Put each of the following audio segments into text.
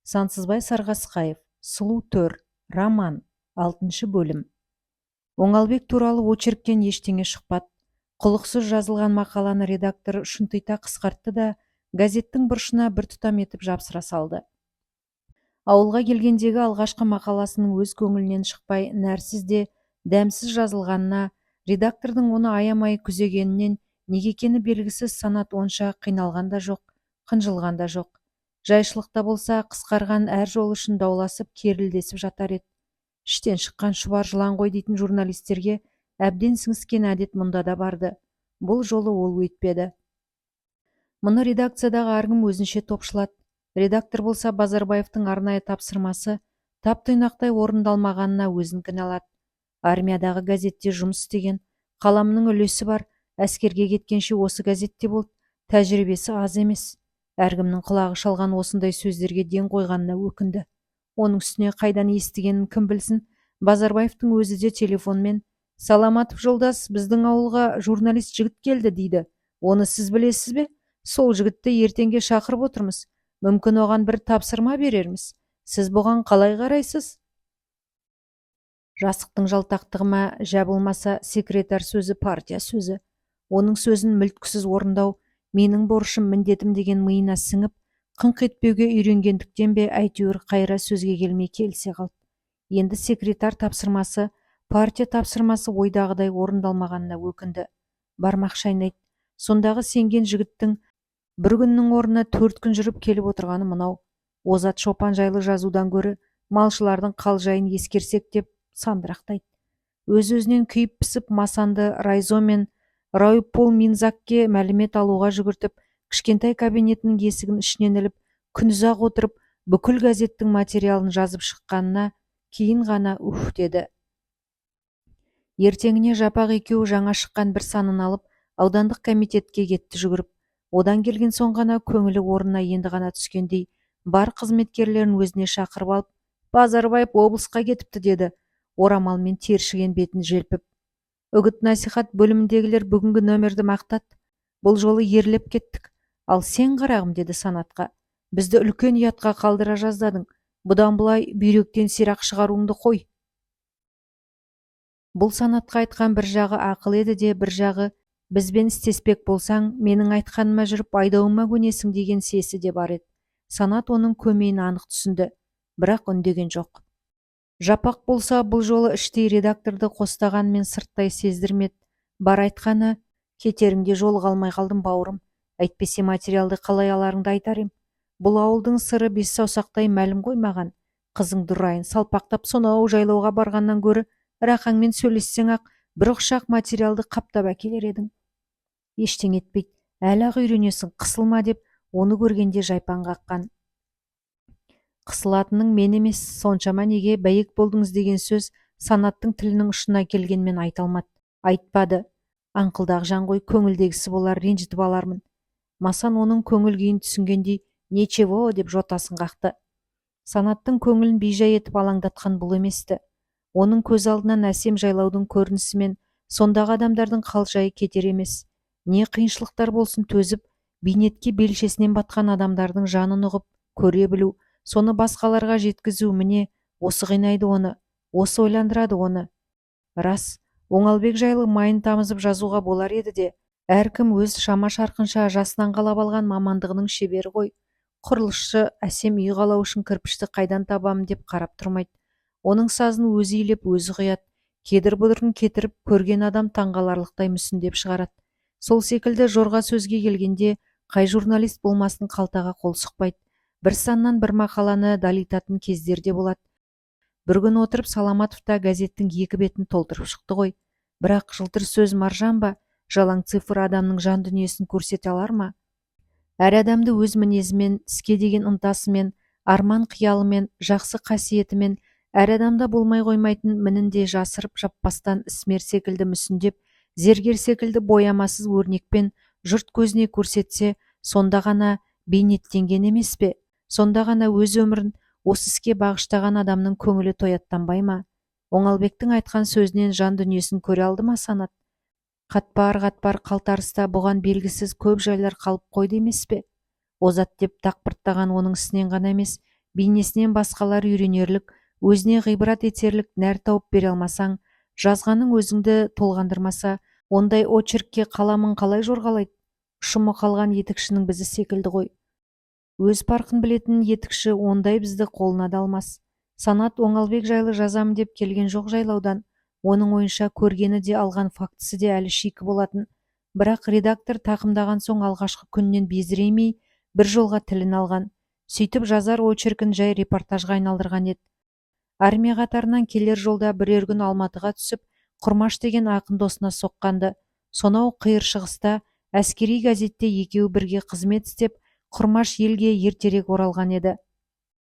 Сансызбай Сарғасқаев. «Сұлу төр» роман, алтыншы бөлім. Оңалбек туралы очерктен ештеңе шықпады. Құлықсыз жазылған мақаланы редактор шұнтита қысқартты да, газеттің бұрышына бір тұтам етіп жапсыра салды. Ауылға келгендегі алғашқы мақаласының өз көңілінен шықпай, нәрсіз де дәмсіз жазылғанына, редактордың оны аямай күзегенінен неге екені белгісіз, Санат онша қиналған да жоқ, қынжылған да жоқ. Жайшылықта болса, қысқарған әр жол үшін дауласып, керілдесіп жатар еді. Іштен шыққан шұбар жылан ғой дейтін журналистерге әбден сіңіскен әдет мұнда да барды. Бұл жолы ол өйтпеді. Мұны редакциядағы әркім өзінше топшылады. Редактор болса, Базарбаевтың арнайы тапсырмасы тап-тұйнақтай орындалмағанына өзін кінәлады. Армиядағы газетте жұмыс істеген, қаламының үлесі бар, әскерге кеткенше осы газетте болды, тәжірибесі аз емес. Әркімнің құлағы шалған осындай сөздерге ден қойғанына өкінді. Оның үстіне, қайдан естігенін кім білсін, Базарбаевтың өзі де телефонмен: «Саламатов жолдас, біздің ауылға журналист жігіт келді дейді, оны сіз білесіз бе? Сол жігітті ертеңге шақырып отырмыз, мүмкін, оған бір тапсырма берерміз. Сіз бұған қалай қарайсыз?» Жасықтың жалтақтығы ма, жә болмаса секретарь сөзі партия сөзі, оның сөзін мүлткісіз орындау менің борышым, міндетім деген миына сіңіп, қыңқ етпеуге үйренгендіктен бе, әйтеуір қайра сөзге келмей келісе қалды. Енді секретарь тапсырмасы, партия тапсырмасы ойдағыдай орындалмағанына өкінді. Бармақ шайнайды. Сондағы сенген жігіттің бір күннің орнына 4 күн жүріп келіп отырғаны мынау. Озат шопан жайлы жазудан гөрі малшылардың қал жайын ескерсек деп сандырақтайды. Өз-өзінен күйіп-пісіп, Масанды райзо мен райполминзакке мәлімет алуға жүгіртіп, кішкентай кабинетінің есігін ішінен іліп, күнұзақ отырып, бүкіл газеттің материалын жазып шыққанына кейін ғана уһ деді. Ертеңіне Жапақ екеуі жаңа шыққан бір санын алып, аудандық комитетке кетті жүгіріп. Одан келген соң ғана көңілі орнына енді ғана түскендей, бар қызметкерлерін өзіне шақырып алып: «Базарбаев облысқа кетіпті», – деді орамалмен тершіген бетін желпіп. «Үгіт насихат бөліміндегілер бүгінгі нөмірді мақтады. Бұл жолы ерлеп кеттік. Ал сен, қарағым, – деді Санатқа, – бізді үлкен ұятқа қалдыра жаздадың. Бұдан былай бүйректен сирақ шығаруыңды қой». Бұл Санатқа айтқан бір жағы ақыл еді де, бір жағы бізбен істеспек болсаң, менің айтқаныма жүріп, айдауыма көнесің деген сесі де бар еді. Санат оның көмейін анық түсінді, бірақ үндеген жоқ. Жапақ болса, бұл жолы іштей редакторды қостағанмен, сырттай сездірмеді. Бар айтқаны: «Кетеріңде жолыға алмай қалдым, бауырым, әйтпесе материалды қалай аларыңды айтар ем. Бұл ауылдың сыры бес саусақтай мәлім ғой маған. Қызыңды ұрайын, салпақтап сонау жайлауға барғаннан гөрі Рақаңмен сөйлессең-ақ, бір құшақ материалды қаптап әкелер едің. Ештеңе етпейді, әлі-ақ үйренесің, қысылма», – деп оны көргенде жайпаң қаққан. «Қысылатының мен емес, соншама неге бәйек болдыңыз?» деген сөз Санаттың тілінің ұшына келгенмен, айта алмады, айтпады. Аңқылдақ жан ғой, көңілдегісі болар, ренжітіп алармын. Масан оның көңіл күйін түсінгендей: «Ничего», – деп жотасын қақты. Санаттың көңілін бейжай етіп алаңдатқан бұл емес-ті. Оның көз алдынан әсем жайлаудың көрінісі мен сондағы адамдардың қал жайы кетер емес. Не қиыншылықтар болсын, төзіп, бейнетке белшесінен батқан адамдардың жанын ұғып, көре білу, соны басқаларға жеткізу – міне, осы қинайды оны, осы ойландырады оны. Рас, Оңалбек жайлы майын тамызып жазуға болар еді де, әркім өз шама-шарқынша жасынан қалап алған мамандығының шебері ғой. Құрылысшы әсем үй қалау үшін кірпішті қайдан табамын деп қарап тұрмайды. Оның сазын өзі илеп, өзі құяды, кедір-бұдырын кетіріп, көрген адам таңғаларлықтай мүсіндеп шығарады. Сол секілді жорға сөзге келгенде қай журналист болмасын қалтаға қол сұқпайды. Бір саннан бір мақаланы далитатын кездер де болады. Бір күн отырып Саламатов та газеттің екі бетін толтырып шықты ғой. Бірақ жылтыр сөз маржан ба, жалаң цифр адамның жан дүниесін көрсете алар ма? Әр адамды өз мінезімен, іске деген ынтасымен, арман қиялымен, жақсы қасиетімен, әр адамда болмай қоймайтын мінін де жасырып жаппастан ісмер секілді мүсіндеп, зергер секілді боямасыз өрнекпен жұрт көзіне көрсетсе, сонда ғана бейнеттенген емес пе? Сонда ғана өз өмірін осы іске бағыштаған адамның көңілі тояттанбай ма? Оңалбектің айтқан сөзінен жан дүниесін көре алды ма Санат? Қатпар-қатпар қалтарыста бұған белгісіз көп жайлар қалып қойды емес пе? Озат деп дақпырттаған оның ісінен ғана емес, Бейнесінен басқалар үйренерлік, өзіне ғибрат етерлік нәр тауып бере алмасаң, жазғаның өзіңді толғандырмаса, ондай очеркке қаламың қалай жорғалайды? Ұшымы қалған етікшінің бізі секілді ғой. Өз парқын білетін етікші ондай бізді қолына да алмас. Санат Оңалбек жайлы жазамын деп келген жоқ жайлаудан. Оның ойынша, көргені де алған фактісі де әлі шикі болатын. Бірақ редактор тақымдаған соң алғашқы күннен безіреймей бір жолға тілін алған. Сөйтіп жазар очеркін жай репортажға айналдырған еді. Армия қатарынан келер жолда бірер күн Алматыға түсіп, Құрмаш деген ақын досына соққанды. Сонау қиыр шығыста әскери газетте екеуі бірге қызмет істеп, Құрмаш елге ертерек оралған еді.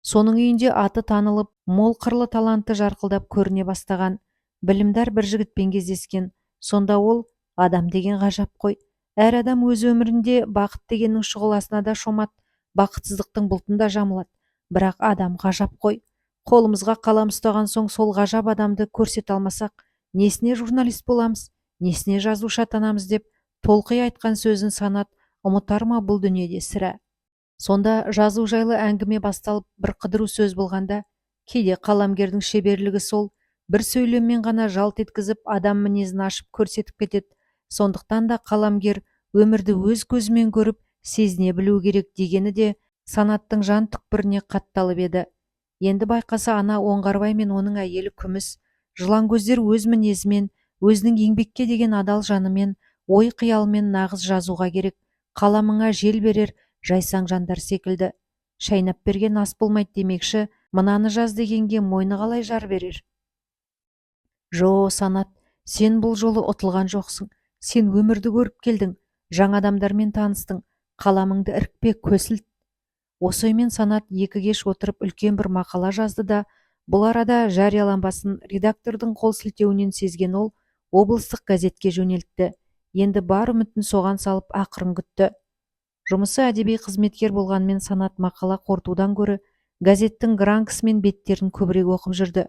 Соның үйінде аты танылып, мол қырлы таланты жарқылдап көріне бастаған білімдар бір жігітпен кездескен. Сонда ол: «Адам деген ғажап қой. Әр адам өз өмірінде бақыт дегеннің шұғыласына да шомады, бақытсыздықтың бұлтын да жамылады. Бірақ адам ғажап қой. Қолымызға қалам ұстаған соң сол ғажап адамды көрсете алмасақ, несіне журналист боламыз, несіне жазушы атанамыз?» деп толқи айтқан сөзін Санат ұмытар ма бұл дүниеде сірә. Сонда жазу жайлы әңгіме басталып, бір қыдыру сөз болғанда, кейде қаламгердің шеберлігі сол бір сөйлеммен ғана жалт еткізіп адам мінезін ашып көрсетіп кетеді. Сондықтан да қаламгер өмірді өз көзімен көріп, сезіне білуі керек дегені де Санаттың жан түкпіріне қатталып еді. Енді байқаса, ана Оңғарбай мен оның әйелі Күміс жыланкөздер өз мінезімен, өзінің еңбекке деген адал жанымен, ой қиялымен нағыз жазуға керек, қаламыңа жел берер жайсаң жандар секілді. Шайнап берген ас болмайды демекші, мынаны жаз дегенге мойны қалай жар берер? Жо, Санат, сен бұл жолы ұтылған жоқсың. Сен өмірді көріп келдің, жаңа адамдармен таныстың. Қаламыңды ірікпе, көсілт. Осы оймен Санат екі кеш отырып үлкен бір мақала жазды да, бұл арада жарияланбасын редактордың қол сілтеуінен сезген ол облыстық газетке жөнелтті. Енді бар үмітін соған салып, ақырын күтті. Жұмысы әдеби қызметкер болғанымен, Санат мақала қорытудан гөрі газеттің гранкасы мен беттерін көбірек оқып жүрді.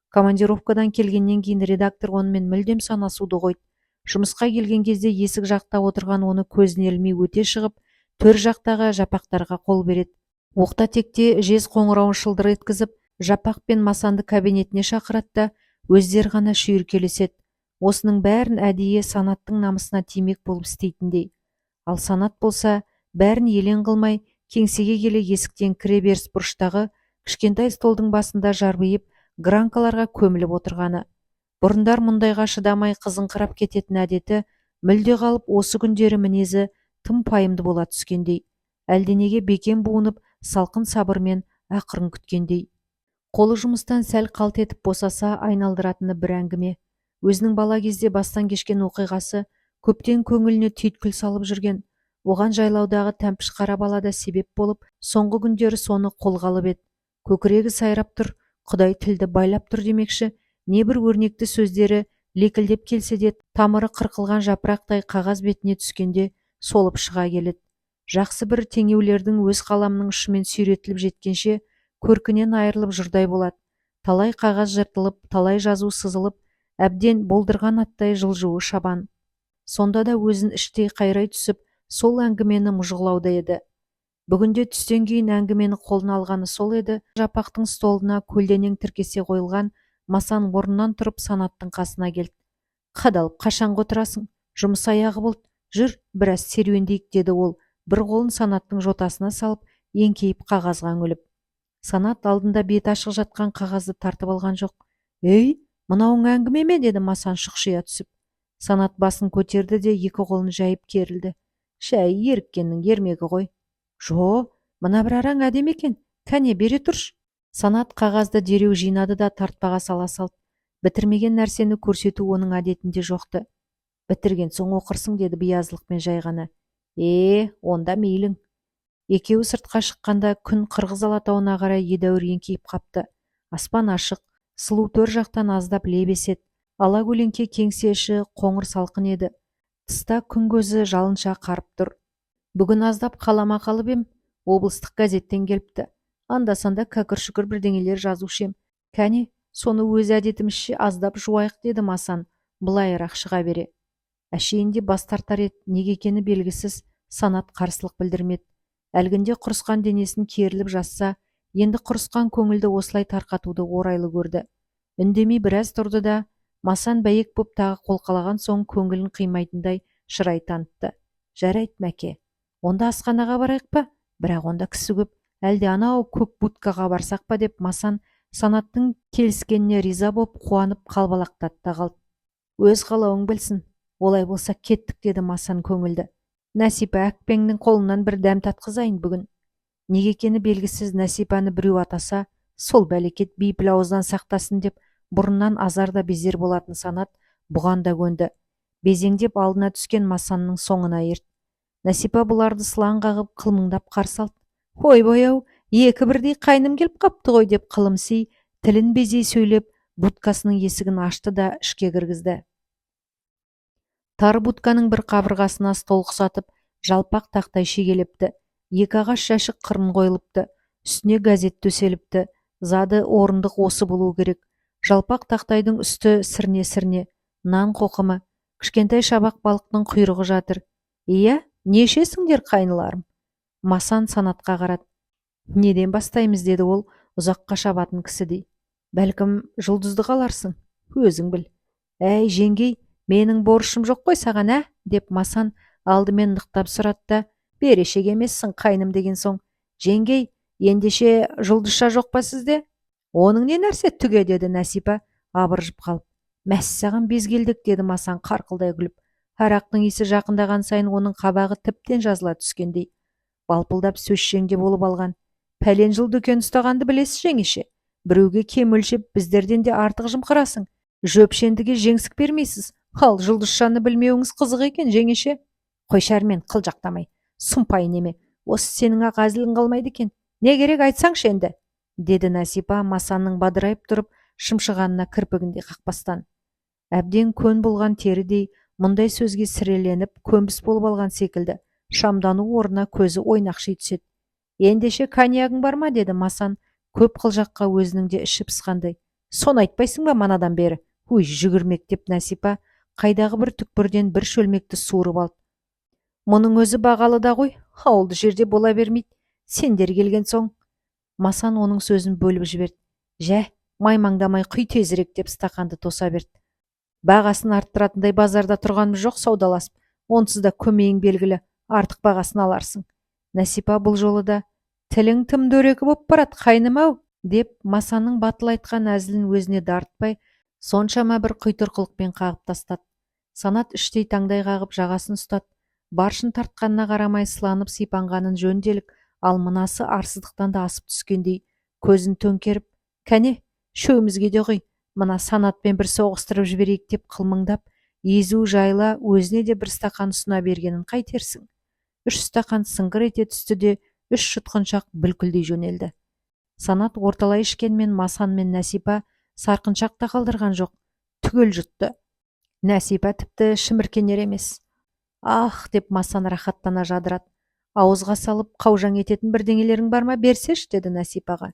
Командировкадан келгеннен кейін редактор онымен мүлдем санасуды қойды. Жұмысқа келген кезде есік жақта отырған оны көзіне ілмей өте шығып, төр жақтағы Жапақтарға қол береді. Оқта-текте жез қоңырауын шылдыр еткізіп, Жапақ пен Масанды кабинетіне шақырады да, өздері ғана шүйіркелеседі. Осының бәрін әдейі Санаттың намысына тимек болып істейтіндей. Ал Санат болса, бәрін елең қылмай, кеңсеге келе есіктен кіре беріс бұрыштағы кішкентай столдың басында жарбиып, гранкаларға көміліп отырғаны. Бұрындар мұндайға шыдамай қызыңқырап кететін әдеті мүлде қалып, осы күндері мінезі тым пайымды бола түскендей. Әлденеге бекем буынып, салқын сабырмен ақырын күткендей. Қолы жұмыстан сәл қалт етіп босаса, айналдыратыны бір әңгіме. Өзінің бала кезде бастан кешкен оқиғасы көптен көңіліне түйткіл салып жүрген. Оған жайлаудағы тәмпіш қара бала да себеп болып, соңғы күндері соны қолға алып еді. Көкірегі сайрап тұр, Құдай тілді байлап тұр демекші, небір өрнекті сөздері лекілдеп келсе де, тамыры қырқылған жапырақтай қағаз бетіне түскенде солып шыға келеді. Жақсы бір теңеулердің өз қаламының ұшымен сүйретіліп жеткенше көркінен айырылып жұрдай болады. Талай қағаз жыртылып, талай жазу сызылып, әбден болдырған аттай жылжуы шабан. Сонда да өзін іштей қайрай түсіп, сол әңгімені мұжғылауда еді. Бүгінде түстен кейін әңгімені қолына алғаны сол еді, Жапақтың столына көлденең тіркесе қойылған Масан орнынан тұрып Санаттың қасына келді. «Қадалып қашанғы отырасың? Жұмыс аяғы болды. Жүр, біраз серуендейік», деді ол, бір қолын Санаттың жотасына салып, еңкейіп қағазға үңіліп. Санат алдында беті ашық жатқан қағазды тартып алған жоқ. «Ей, мынауың әңгіме ме?» деді Масан шұқшия түсіп. Санат басын көтерді де, екі қолын жайып керілді. «Шәй, еріккеннің ермегі ғой». «Жо, мына бір араң әдемі екен. Кәне, бере тұршы». Санат қағазды дереу жинады да, тартпаға сала салды. Бітірмеген нәрсені көрсету оның әдетінде жоқты. «Бітірген соң оқырсың», деді биязылықпен жай ғана. «Е, онда мейлің». Екеуі сыртқа шыққанда күн Қырғыз Алатауына қарай едәуір еңкейіп қапты. Аспан ашық, сұлу төр жақтан аздап леп еседі. Ала көлеңке кеңсе іші қоңыр салқын еді. Тыста күн көзі жалынша қарып тұр. «Бүгін аздап қаламақы алып ем, облыстық газеттен келіпті. Анда-санда кәкір-шүкір бірдеңелер жазушы ем. Кәне, соны өз әдетімізше аздап жуайық», деді Масан былайырақ шыға бере. Әшейінде бас тартар еді, неге екені белгісіз, Санат қарсылық білдірмеді. Әлгінде құрысқан денесін керіліп жазса, Енді құрысқан көңілді осылай тарқатуды орайлы көрді. Үндемей біраз тұрды да, Масан бәйек боп тағы қолқалаған соң көңілін қимайтындай шырай танытты. Жарайды, Мәке, онда асханаға барайық па? Бірақ онда кісі көп. Әлде анау көк будкаға барсақ па, деп Масан Санаттың келіскеніне риза боп қуанып қалбалақтады да қалды. Өз қалауың білсін. Олай болса кеттік, деді Масан көңілді. Нәсипа әкпеңнің қолынан бір дәм татқызайын бүгін. Неге екені белгісіз, Нәсипаны біреу атаса, сол бәлекет бейпіл ауыздан сақтасын деп бұрыннан азар да безер болатын Санат бұған да көнді. Безеңдеп алдына түскен Масанның соңына ерді. Нәсипа бұларды сылаң қағып, қылмыңдап қарсы алды. Ойбай-ау, екі бірдей қайным келіп қапты ғой, деп қылымси, тілін безей сөйлеп, будкасының есігін ашты да ішке кіргізді. Тар будканың бір қабырғасына стол құсатып, жалпақ тақтай шегелепті. Екі ағаш жәшік қырын қойылыпты. Үстіне газет төселіпті. Зады орындық осы болу керек. Жалпақ тақтайдың үсті сірне-сірне, нан қоқымы, кішкентай шабақ балықтың құйрығы жатыр. Иә, не ішесіңдер, қайныларым? Масан Санатқа қарады. Неден бастаймыз, деді ол ұзаққа шабатын кісідей. Бәлкім, жұлдызды қаларсың, өзің біл. Әй, жеңгей, менің борышым жоқ қой саған, ә? Деп Масан алдымен нықтап сұрады да, берешек емессің, қайным, деген соң, жеңгей, ендеше жұлдызша жоқ па сізде? Оның не нәрсе түге, деді Нәсипа абыржып қалып. Мәссаған, безгелдек, деді Масан қарқылдай күліп. Арақтың иісі жақындаған сайын оның қабағы тіптен жазыла түскендей. Балпылдап сөзшең де болып алған. Пәлен жыл дүкен ұстағанды білесіз, жеңеше. Біреуге кем өлшеп, біздерден де артық жымқырасың. Жөпшендіге жеңсік бермейсіз. Ал жұлдызшаны білмеуіңіз қызық екен, жеңеше. Қойшы әрмен, қылжақтамай. Сұмпай неме, осы сенің ақ әзілің қалмайды екен. Не керек айтсаңшы енді, деді Нәсипа Масанның бадырайып тұрып шымшығанына кірпігін де қақпастан. Әбден көн болған терідей мұндай сөзге сіреленіп, көнбіс болып алған секілді, шамдану орнына көзі ойнақши түседі. Ендеше коньягың бар ма, деді Масан көп қылжаққа өзінің де іші пысқандай. Соны айтпайсың ба манадан бері? Өй, жүгірмек, деп Нәсипа қайдағы бір түкпірден бір шөлмекті суырып алды. Мұның өзі бағалы да ғой, ауылды жерде бола бермейді. Сендер келген соң. Масан оның сөзін бөліп жіберді. Жә, маймаңдамай құй тезірек, деп стақанды тоса берді. Бағасын арттыратындай базарда тұрғанымыз жоқ саудаласып. Онсыз да көмейің белгілі, артық бағасын аларсың. Нәсипа бұл жолы да, тілің тым дөрекі боп барады, қайным-ау, деп Масанның батыл айтқан әзілін өзіне дарытпай, соншама бір құйтырқылықпен қағып тастады. Санат іштей таңдай қағып жағасын ұстады. Баршын тартқанына қарамай сыланып сипанғанын жөнделік, ал мынасы арсыздықтан да асып түскендей, көзін төңкеріп, кәне, үшеумізге де құй, мына Санатпен бір соғыстырып жіберейік, деп қылмыңдап, езу жайыла өзіне де бір стақан ұсына бергенін қайтерсің. Үш стақан сыңғыр ете түсті де, үш жұтқыншақ бүлкілдей жөнелді. Санат орталай ішкенмен Масан мен Нәсипа сарқыншақ та қалдырған жоқ, түгел жұтты. Нәсипа тіпті шіміркенер емес. Ах, деп Масан рахаттана жадырады. Ауызға салып қаужаң ететін бірдеңелерің бар ма, берсеші, деді Нәсипаға.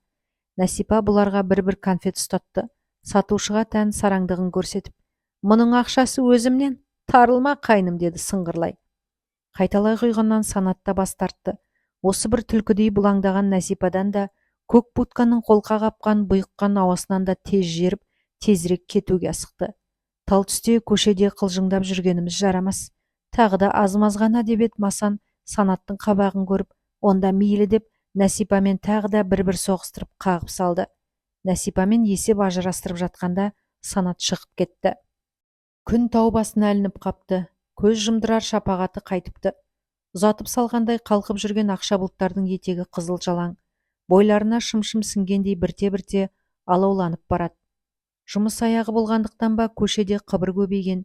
Нәсипа бұларға бір-бір конфет ұстатты. Сатушыға тән сараңдығын көрсетіп, мұның ақшасы өзімнен, тарылма, қайным, деді сыңғырлай. Қайталай құйғаннан Санат та бас тартты. Осы бір түлкідей бұлаңдаған Нәсипадан да, көк будканың қолқа қапқан бұйыққан ауасынан да тез жеріп, тезірек кетуге асықты. Тал түсте көшеде қылжыңдап жүргеніміз жарамас. Тағы да аз-маз ғана, деп еді Масан Санаттың қабағын көріп, онда мейлі, деп Нәсипамен тағы да бір-бір соғыстырып қағып салды. Нәсипамен есеп ажырастырып жатқанда Санат шығып кетті. Күн тау басына ілініп қапты. Көз жұмдырар шапағаты қайтыпты. Ұзатып салғандай қалқып жүрген ақша бұлттардың етегі қызыл жалаң. Бойларына шым-шым сіңгендей бірте-бірте алауланып барады. Жұмыс аяғы болғандықтан ба, көшеде қыбыр көбейген.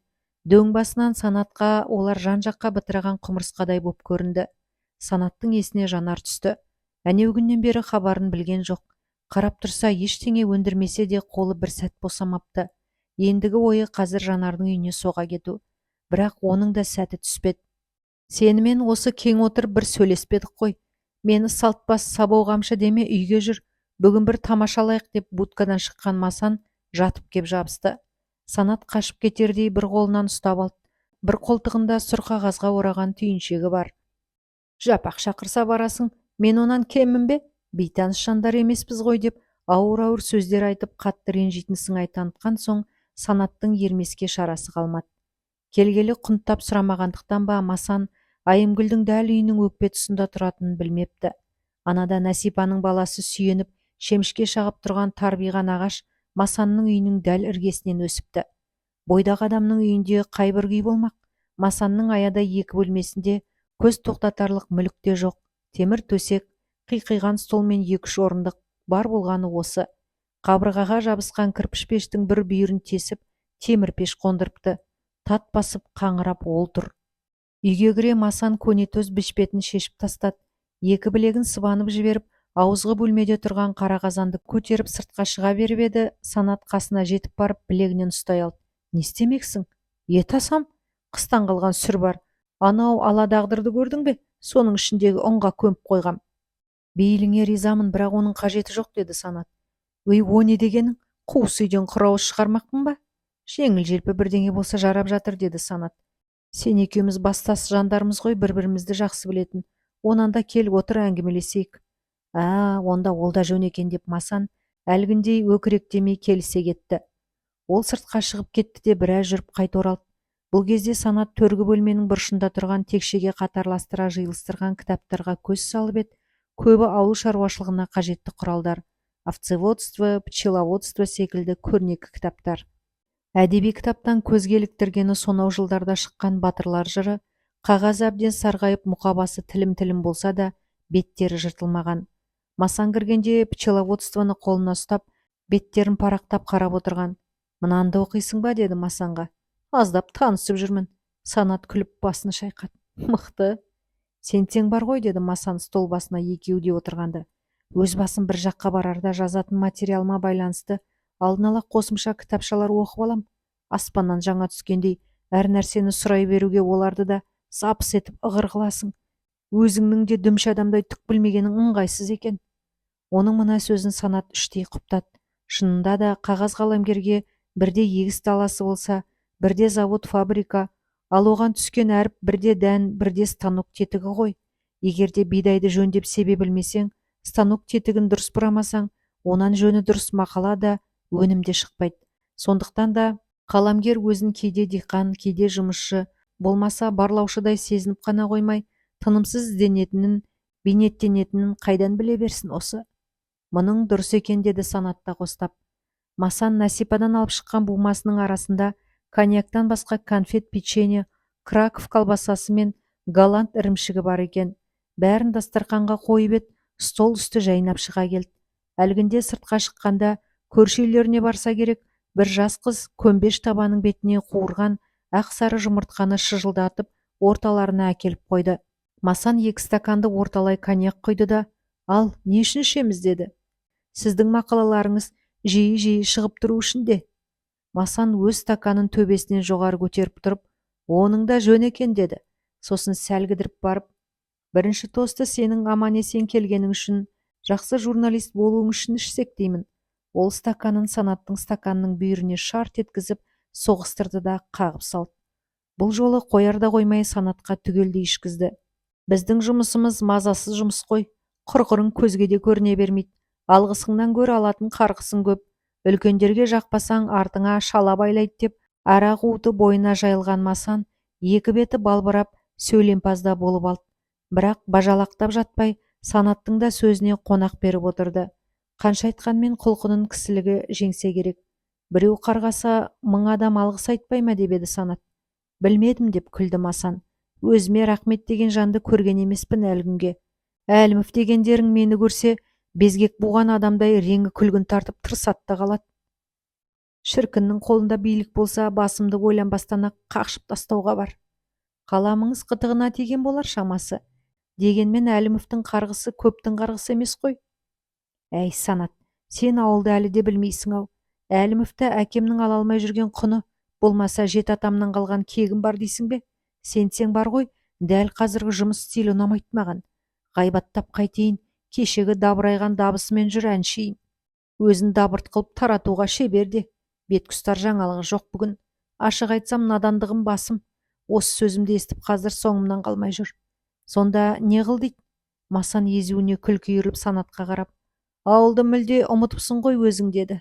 Дөң басынан Санатқа олар жан-жаққа бытыраған құмырсқадай боп көрінді. Санаттың есіне Жанар түсті. Әнеугүннен бері хабарын білген жоқ. Қарап тұрса, ештеңе өндірмесе де қолы бір сәт босамапты. Ендігі ойы қазір Жанардың үйіне соға кету. Бірақ оның да сәті түспеді. Сенімен осы кең отырып бір сөйлеспедік қой. Мені салтбас сабау қамшы деме, үйге жүр. Бүгін бір тамашалайық, деп будкадан шыққан Масан жатып кеп жабысты. Санат қашып кетердей бір қолынан ұстап алды. Бір қолтығында сұр қағазға ораған түйіншегі бар. Жапақ шақырса барасың, мен онан кеммін бе? Бейтаныс жандар емеспіз ғой деп ауыр-ауыр сөздер айтып, қатты ренжитін сыңай танытқан соң Санаттың ермеске шарасы қалмады. Келгелі құнттап сұрамағандықтан ба, Масан Айымгүлдің дәл үйінің өкпе тұсында тұратынын білмепті. Анада Нәсипаның баласы сүйеніп, шемішке шағып тұрған тарбиған ағаш Масанның үйінің дәл іргесінен өсіпті. Бойдақ адамның үйінде қай бір күй болмақ? Масанның аядай екі бөлмесінде көз тоқтатарлық мүлік те жоқ. Темір төсек, қиқиған стол мен екі-үш орындық, бар болғаны осы. Қабырғаға жабысқан кірпіш пештің бір бүйірін тесіп, темір пеш қондырыпты. Тат басып қаңырап ол тұр. Үйге кіре Масан көнетоз бешпетін шешіп тастады. Екі білегін сыбанып жіберіп, ауызғы бөлмеде тұрған қара қазанды көтеріп сыртқа шыға беріп еді, Санат қасына жетіп барып білегінен ұстай алды. Не істемексің? Ет асам? Қыстан қалған сүр бар. Анау ала дағдырды көрдің бе? Соның ішіндегі ұнға көміп қойғам. Бейіліңе ризамын, бірақ оның қажеті жоқ, деді Санат. Өй, о не дегенің? Қуыс үйден құр ауыз шығармақпын ба? Жеңіл-желпі бірдеңе болса жарап жатыр, деді Санат. Сен екеуміз бастас жандармыз ғой, бір-бірімізді жақсы білетін. Онан да кел отыр, әңгімелесейік. А, онда ол да жөн екен, деп Масан әлгіндей өкіректемей келісе кетті. Ол сыртқа шығып кетті де, біраз жүріп қайта оралды. Бұл кезде Санат төргі бөлменің бұрышында тұрған текшеге қатарластыра жиылыстырған кітаптарға көз салып еді, көбі ауыл шаруашылығына қажетті құралдар, овцеводство, пчеловодство секілді көрнекі кітаптар. Әдеби кітаптан көзге іліктіргені сонау жылдарда шыққан батырлар жыры, қағазы әбден сарғайып, мұқабасы тілім-тілім болса да, беттері жыртылмаған. Масан кіргенде пчеловодствоны қолына ұстап, беттерін парақтап қарап отырған. Мынаны да оқисың ба, деді Масанға. Аздап танысып жүрмін. Санат күліп басын шайқады. Мықты. Сенсең бар ғой, деді Масан стол басына екеуі де отырғанда. Өз басым бір жаққа барарда жазатын материалыма байланысты алдын ала қосымша кітапшалар оқып алам. Аспаннан жаңа түскендей әр нәрсені сұрай беруге оларды да сапыс етіп ығыр қыласың. Өзіңнің де дүмше адамдай түк білмегенің ыңғайсыз екен. Оның мына сөзін Санат іштей құптады. Шынында да қағаз қаламгерге бірде егіс даласы болса, бірде завод, фабрика, ал оған түскен әріп бірде дән, бірде станок тетігі ғой. Егер де бидайды жөндеп себе білмесең, станок тетігін дұрыс бұрамасаң, онан жөні дұрыс мақала да, өнім де шықпайды. Сондықтан да қаламгер өзін кейде диқан, кейде жұмысшы, болмаса барлаушыдай сезініп қана қоймай, тынымсыз ізденетінін, бейнеттенетінін қайдан біле берсін осы. Мұның дұрыс екен, деді Санат та қостап. Масан Нәсипадан алып шыққан бумасының арасында коньяктан басқа конфет, печенье, Краков колбасасы мен голланд ірімшігі бар екен. Бәрін дастарқанға қойып еді, стол үсті жайнап шыға келді. Әлгінде сыртқа шыққанда көрші үйлеріне барса керек, бір жас қыз көмбеш табаның бетіне қуырған ақ сары жұмыртқаны шыжылдатып орталарына әкеліп қойды. Масан екі стаканды орталай коньяк құйды да, ал не үшін ішеміз, деді. Сіздің мақалаларыңыз жиі-жиі шығып тұру үшін де. Масан өз стаканын төбесінен жоғары көтеріп тұрып, оның да жөн екен, деді. Сосын сәл кідіріп барып, бірінші тосты сенің аман-есен келгенің үшін, жақсы журналист болуың үшін ішсек деймін. Ол стаканын Санаттың стаканының бүйіріне шарт еткізіп соғыстырды да қағып салды. Бұл жолы қояр да қоймай Санатқа түгелдей ішкізді. Біздің жұмысымыз мазасыз жұмыс қой. Құрғырың көзге де көріне бермейді. Алғысыңнан гөрі алатын қарғысың көп. Үлкендерге жақпасаң, артыңа шала байлайды деп арақ уыты бойына жайылған Масан екі беті балбырап сөйлемпаз да болып алды. Бірақ бажалақтап жатпай, Санаттың да сөзіне қонақ беріп отырды. Қанша айтқанмен құлқынын кісілігі жеңсе керек. Біреу қарғаса, мың адам алғыс айтпай ма, деп еді Санат. Білмедім, деп күлді Масан. Өзіме рахмет деген жанды көрген емеспін әлі күнге. Әлімов дегендерің мені көрсе, безгек буған адамдай реңі күлгін тартып тырысады да қалады. Шіркіннің қолында билік болса, басымды ойланбастан-ақ қақшып тастауға бар. Қаламыңыз қытығына тиген болар шамасы. Дегенмен Әлімовтің қарғысы көптің қарғысы емес қой. Әй, Санат, сен ауылды әлі де білмейсің-ау. Әлімовті әкемнің ала алмай жүрген құны, болмаса жеті атамнан қалған кегім бар дейсің бе? Сенсең бар ғой, дәл қазіргі жұмыс стилі ұнамайды маған. Ғайбаттап қайтейін, кешегі дабырайған дабысымен жүр әншейін. Өзін дабырт қылып таратуға шебер де. Бетке ұстар жаңалығы жоқ бүгін. Ашық айтсам, надандығым басым. Осы сөзімді естіп қазір соңымнан қалмай жүр. Сонда не қыл дейді? Масан езуіне күлкі үйіріліп Санатқа қарап, ауылды мүлде ұмытыпсың ғой өзің деді.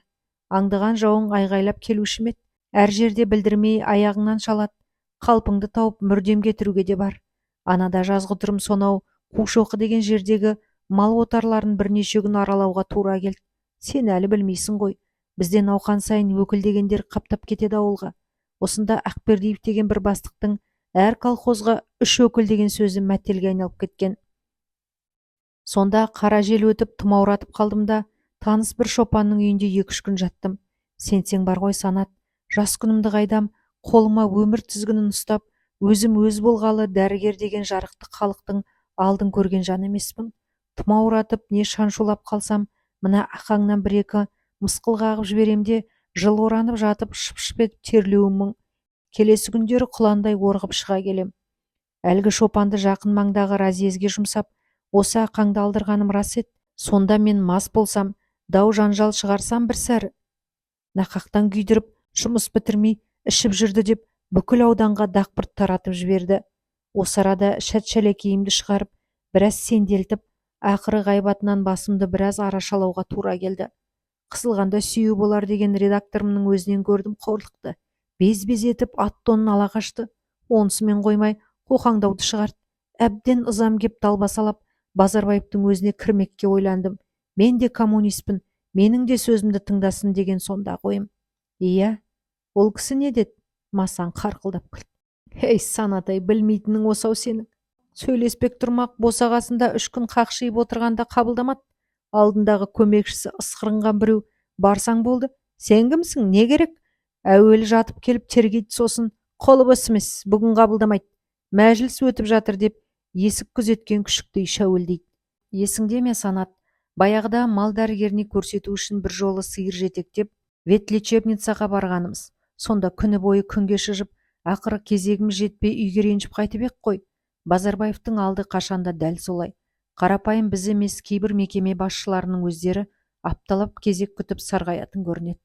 Аңдыған жауың айғайлап келуші ме еді? Әр жерде білдірмей аяғыңнан шалады. Қалпыңды тауып мүрдем кетіруге де бар. Анада жазғытұрым сонау Қушоқы деген жердегі мал отарларын бірнеше күн аралауға тура келді. Сен әлі білмейсің ғой. Бізде науқан сайын өкіл дегендер қаптап кетеді ауылға. Осында Ақбердиев деген бір бастықтың әр колхозға 3 өкіл деген сөзі мәтелге айналып кеткен. Сонда қара жел өтіп тұмауратып қалдым да, таныс бір шопанның үйінде 2-3 күн жаттым. Сенсең бар ғой, Санат, жас күнімді қайдам, қолыма өмір тізгінін ұстап, өзім өз болғалы дәрігер деген жарықтық халықтың алдын көрген жан емеспін. Тұмауратып не шаншулап қалсам, мына ақаңнан бір-екі мысқыл қағып жіберем де, жыл оранып жатып шып-шып етіп терлеуім мұң. Келесі күндері құландай орғып шыға келем. Әлгі шопанды жақын маңдағы разъезге жұмсап, осы ақаңды алдырғаным рас еді. Сонда мен мас болсам, дау жанжал шығарсам бір сәрі. Нақақтан күйдіріп, жұмыс бітірмей ішіп жүрді деп бүкіл ауданға дақпырт таратып жіберді. Осы арада шәт-шәлекейімді шығарып, біраз сенделтіп, ақыры ғайбатынан басымды біраз арашалауға тура келді. Қысылғанда сүйеу болар деген редакторымның өзінен көрдім қорлықты. Без-без етіп ат тонын ала қашты. Онысымен қоймай қоқаңдауды шығарды. Әбден ызам кеп далбасалап, Базарбаевтың өзіне кірмекке ойландым. Мен де коммунистпін, менің де сөзімді тыңдасын деген сондағы ойым. Иә, ол кісі не деді? Масан қарқылдап күлді. Ей, Санатай, білмейтінің осау сенің. Сөйлеспек тұрмақ босағасында 3 күн қақшиып отырғанда қабылдамады. Алдындағы көмекшісі ысқырынған біреу, барсаң болды. Сен кімсің, не керек? Әуелі жатып келіп тергейді, сосын қолы бос емес, бүгін қабылдамайды. Мәжіліс өтіп жатыр деп есік күзеткен күшіктей шәуілдейді. Есіңде ме, Санат? Баяғыда мал дәрігеріне көрсету үшін бір жолы сиыр жетектеп ветлечебницаға барғанымыз. Сонда күні бойы күнге шыжып, ақыры кезегіміз жетпей үйге ренжіп қайтып ек қой. Базарбаевтың алды қашанда дәл солай. Қарапайым біз емес, кейбір мекеме басшыларының өздері апталап кезек күтіп сарғаятын көрінеді.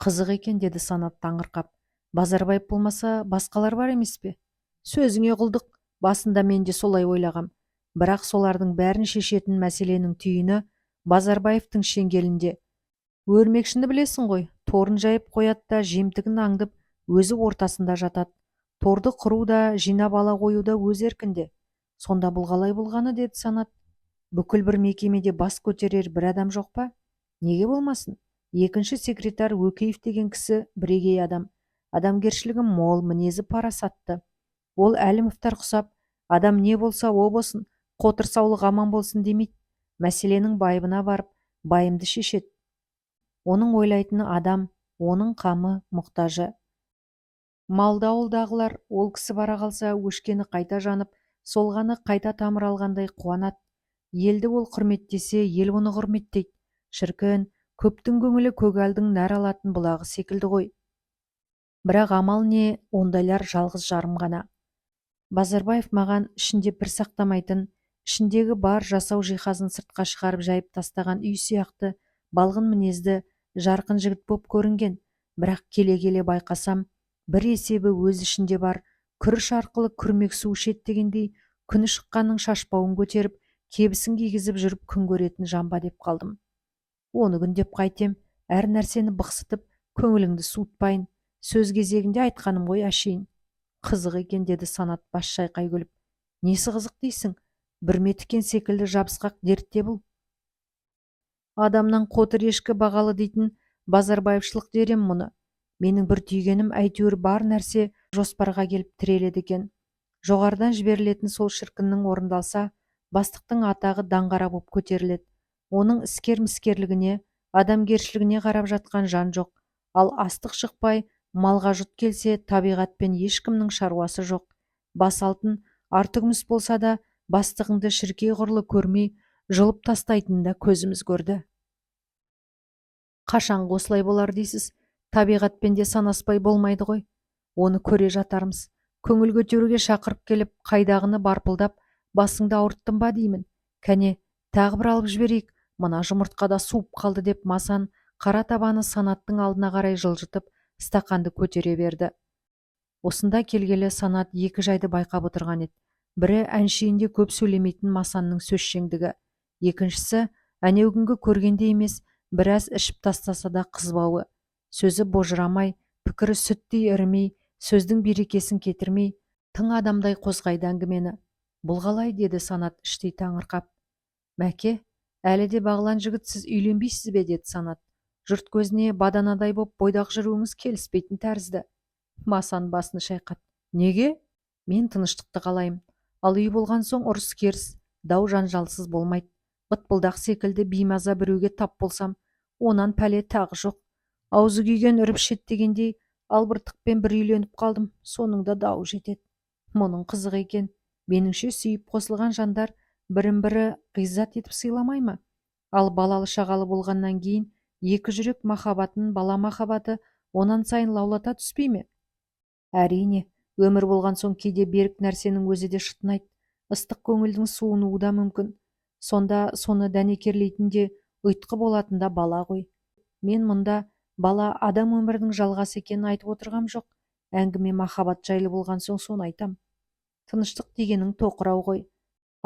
Қызық екен, деді Санат таңырқап. Базарбаев болмаса, басқалар бар емес пе? Сөзіңе құлдық, басында мен де солай ойлағам. Бірақ солардың бәрін шешетін мәселенің түйіні Базарбаевтың шеңгелінде. Өрмекшіні білесің ғой, торын жайып қояды да жемтігін аңдып, өзі ортасында жатады. Торды құру да, жинап ала қою да өз еркінде. Сонда бұл қалай болғаны, деді Санат. Бүкіл бір мекемеде бас көтерер бір адам жоқ па? Неге болмасын? Екінші секретарь Өкеев деген кісі бірегей адам. Адамгершілігі мол, мінезі парасатты. Ол Әлімовтар құсап, адам не болса о болсын, қотыр саулық аман болсын демейді. Мәселенің байыбына барып, байымды шешеді. Оның ойлайтыны адам, оның қамы мұқтажы. Малды ауылдағылар ол кісі бара қалса, өшкені қайта жанып, солғаны қайта тамыр алғандай қуанады. Елді ол құрметтесе, ел оны құрметтейді. Шіркін, көптің көңілі көгалдың нәр алатын бұлағы секілді ғой. Бірақ амал не, ондайлар жалғыз жарым ғана. Базарбаев маған ішінде бір сақтамайтын, ішіндегі бар жасау жиһазын сыртқа шығарып жайып тастаған үй сияқты балғын мінезді, жарқын жігіт боп көрінген. Бірақ келе-келе байқасам, бір есебі өз ішінде бар, күріш арқылы күрмек су ішеді дегендей, күні шыққанның шашбауын көтеріп, кебісін кигізіп жүріп күн көретін жан ба деп қалдым. Оны күндеп қайтем, әр нәрсені бықсытып, көңіліңді суытпайын. Сөз кезегінде айтқаным ғой әшейін. Қызық екен, деді Санат бас шайқай күліп. Несі қызық дейсің? Бүрме тікен секілді жабысқақ дертте бұл. Адамнан қотыр ешкі бағалы дейтін базарбаевшылық дер ем мұны. Менің бір түйгенім, әйтеуір бар нәрсе жоспарға келіп тіреледі екен. Жоғарыдан жіберілетін сол шіркіннің орындалса, бастықтың атағы даңғара боп көтеріледі. Оның іскер-міскерлігіне, адамгершілігіне қарап жатқан жан жоқ. Ал астық шықпай, малға жұт келсе, табиғатпен ешкімнің шаруасы жоқ. Бас алтын, арты күміс болса да, бастығыңды шіркей құрлы көрмей, жұлып тастайтынын да көзіміз көрді. Қашанғы осылай болар дейсіз? Табиғатпен де санаспай болмайды ғой. Оны көре жатармыз. Көңіл көтеруге шақырып келіп, қайдағыны барпылдап, басыңды ауырттым ба деймін. Кәне, тағы бір алып жіберейік, мына жұмыртқа да суып қалды деп Масан қара табаны Санаттың алдына қарай жылжытып, стақанды көтере берді. Осында келгелі Санат екі жайды байқап отырған еді. Бірі әншейінде көп сөйлемейтін Масанның сөзшеңдігі, екіншісі әнеугүнгі көргенде емес, біраз ішіп тастаса да қызбауы. Сөзі божырамай, пікірі сүттей ірімей, сөздің берекесін кетірмей, тың адамдай қозғайды әңгімені. Бұл қалай, деді Санат іштей таңырқап. Мәке, әлі де бағлан жігіт, сіз үйленбейсіз бе, деді Санат. Жұрт көзіне баданадай боп бойдақ жүруіңіз келіспейтін тәрізді. Масан басын шайқады. Неге? Мен тыныштықты қалаймын. Ал үй болған соң ұрыс-керіс, дау-жанжалсыз болмайды. Бытпылдақ секілді беймаза біреуге тап болсам, онан пәле тағы жоқ. Аузы күйген үріп ішеді дегендей, албыртықпен бір үйленіп қалдым, соның да дауы жетеді. Мұның қызығы екен. Меніңше, сүйіп қосылған жандар бірін-бірі ғиззат етіп сыйламай ма? Ал балалы шағалы болғаннан кейін екі жүрек махаббатын бала махаббаты онан сайын лаулата түспей ме? Әрине, өмір болған соң кейде берік нәрсенің өзі де шытынайды. Ыстық көңілдің суынуы да мүмкін. Сонда соны дәнекерлейтін де, ұйытқы болатын да бала ғой. Мен мұнда бала адам өмірінің жалғасы екенін айтып отырғам жоқ. Әңгіме махаббат жайлы болған соң соны айтам. Тыныштық дегенің тоқырау ғой.